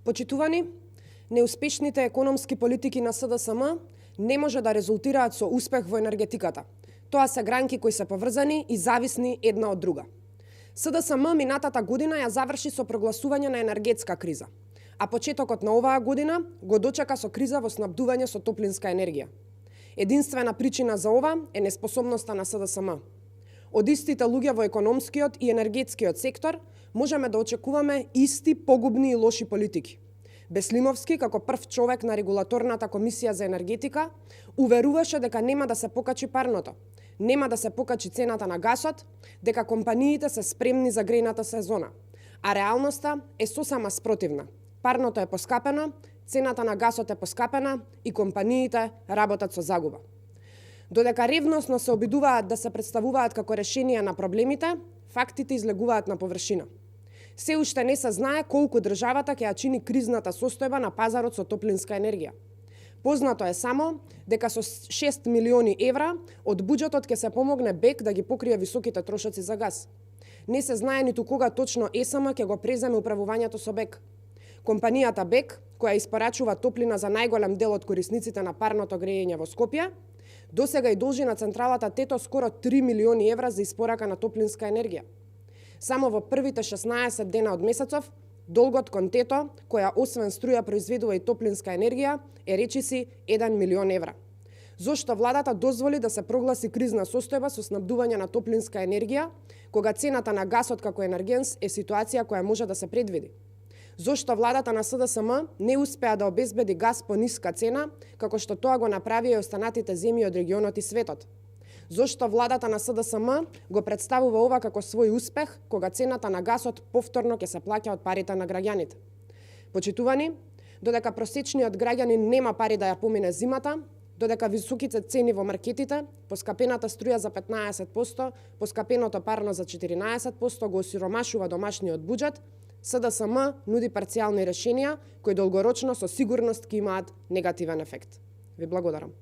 Почитувани, неуспешните економски политики на СДСМ не може да резултираат со успех во енергетиката. Тоа се гранки кои се поврзани и зависни една од друга. СДСМ минатата година ја заврши со прогласување на енергетска криза, а почетокот на оваа година го дочека со криза во снабдување со топлинска енергија. Единствена причина за ова е неспособноста на СДСМ. Од истите луѓе во економскиот и енергетскиот сектор можеме да очекуваме исти погубни и лоши политики. Беслимовски, како прв човек на Регулаторната комисија за енергетика, уверуваше дека нема да се покачи парното, нема да се покачи цената на гасот, дека компаниите се спремни за грејната сезона. А реалноста е сосема спротивна. Парното е поскапено, цената на гасот е поскапена и компаниите работат со загуба. Додека ревносно се обидуваат да се представуваат како решение на проблемите, фактите излегуваат на површина. Се уште не се знае колку државата ќе ја чини кризната состојба на пазарот со топлинска енергија. Познато е само дека со 6 милиони евра од буџетот ќе се помогне БЕК да ги покрие високите трошоци за газ. Не се знае ниту кога точно ЕСМ ќе го преземе управувањето со БЕК. Компанијата БЕК, која испорачува топлина за најголем дел од корисниците на парното грејење во Скопје, досега и должи на централата ТЕТО скоро 3 милиони евра за испорака на топлинска енергија. Само во првите 16 дена од месецов, долгот кон ТЕТО, која освен струја произведува и топлинска енергија, е речиси 1 милион евра. Зошто владата дозволи да се прогласи кризна состојба со снабдување на топлинска енергија, кога цената на гасот како енергенс е ситуација која може да се предвиди? Зошто владата на СДСМ не успеа да обезбеди газ по ниска цена, како што тоа го направи и останатите земји од регионот и светот? Зошто владата на СДСМ го представува ова како свој успех, кога цената на гасот повторно ќе се плаќа од парите на граѓаните? Почитувани, додека просечниот граѓанин нема пари да ја помине зимата, додека високите цени во маркетите, поскапената струја за 15%, поскапеното парно за 14% го осиромашува домашниот буџет, СДСМ нуди парцијални решенија кои долгорочно со сигурност ќе имаат негативен ефект. Ви благодарам.